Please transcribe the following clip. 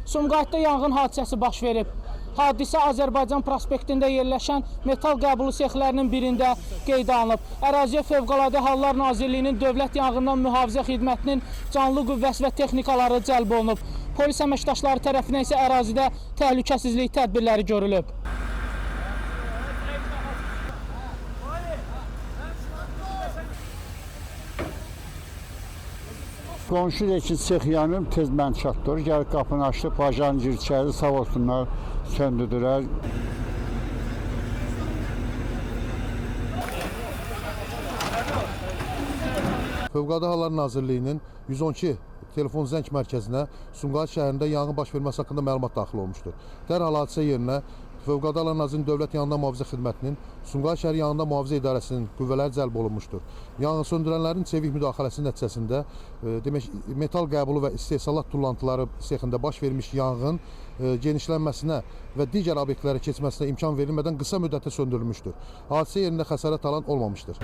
Sumqayıtda yanğın hadisəsi baş verib. Hadisə Azərbaycan prospektində yerləşən metal qəbulu sexlərinin birində qeydə alınıb. Əraziyə Fövqəladə Hallar Nazirliyinin Dövlət Yanğından Mühafizə Xidmətinin canlı qüvvəsi və texnikaları cəlb olunub. Polis əməkdaşları tərəfindən isə ərazidə təhlükəsizlik tədbirləri görülüb. Qonşu deyir ki, sex yanır, tez mən çatdır. Gəlib qapını açdı, bajan gir içəri, sağ olsunlar, söndürdülər. Fövqəladə Hallar Nazirliyinin 112 telefon zəng mərkəzinə Sumqayıt şəhərində yanğın baş verməsi haqqında məlumat daxil olmuşdur. Dərhal hadisə yerinə Fövqəladə Hallar Nazirliyinin Dövlət Yanğından Mühafizə Xidmətinin Sumqayıt şəhəri Yanğından Mühafizə İdarəsinin qüvvələri cəlb olunmuşdur. Yanğın söndürənlərin çevik müdaxiləsi nəticəsində demək metal qəbulu və istehsalat tullantıları sexində baş vermiş yanğın genişlənməsinə və digər obyektlərə keçməsinə imkan verilmədən qısa müddətdə söndürülmüşdür. Hadisə yerində xəsarət alan olmamışdır.